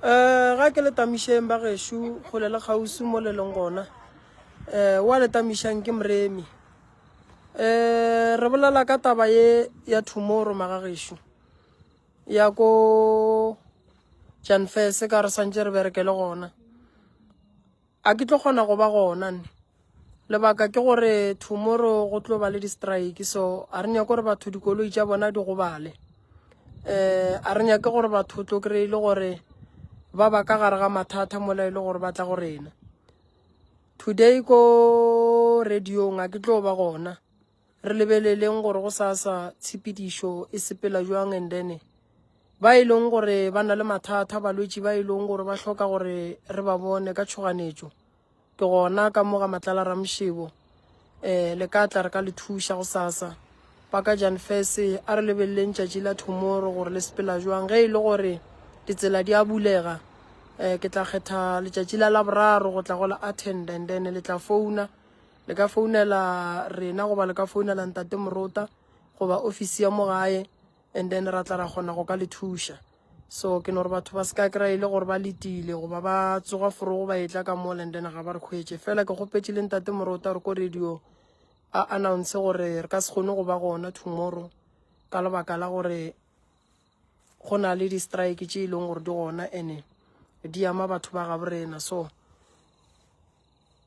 Um ga ke le tamišeng ba gešo kgole le kgauswi mo le leng gona. Um wa le tamišang ke Moremi. Um re bolela ka taba ye ya tomorrow magagešo ya ko Janfese ka re swantše re berekele gona. A ke tlo kgona go ba gona nne. Lebaka ke gore tomorrow go tlo ba le di-strike so a re nyake gore batho dikoloi tša bona di gobale. Um a re nyake gore batho tlo kry-e le gore ba ba ka gare ga mathata mola e le gore ba tla go rena. Today ko radiong a ke tlo ba gona. Re lebeleleng gore go sasa tshepedišo e sepela jwang and then ba e leng gore ba na le mathata, balwetši ba e leng gore ba hloka gore re ba bone ka tšhoganetšo. Ke gona ka mo ga Matlala Ramšebo um le ka tla re ka le thuša go sasa. Ba ka Jan Fese a re lebeleleng tšatši la tomorrow gore le sepela jwang. Ge e le gore ditsela di a bulega um ke tla kgetha letšatši la Laboraro go tla go le attend and then le tla founa. Le ka founela rena goba le ka founela Ntate Morota goba ofisi ya mo gae and then ra tla ra kgona go ka le thuša. So ke no re batho ba se ka kry-a e le gore ba letile goba ba tsoga forogo ba etla ka mola and then ga ba re hwetše. Fela ke kgopetše le Ntate Morota gore ko radio a announce gore re ka se kgone go ba gona tomorrow ka lebaka la gore go na le di-strike tše e leng gore di gona ene di ama batho ba gabo rena. So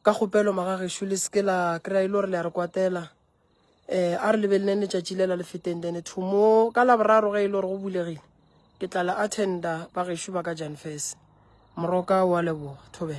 Ka kgopelo magagešo le seke la kry-a e le gore le a re kwatela. Um a re lebeleleng letšatši lela le feteng then thomo ka Laboraro ge e le gore go bulegile ke tla le attenda bagešo ba ka Jan Fese. Moroka o a leboga. Thobela.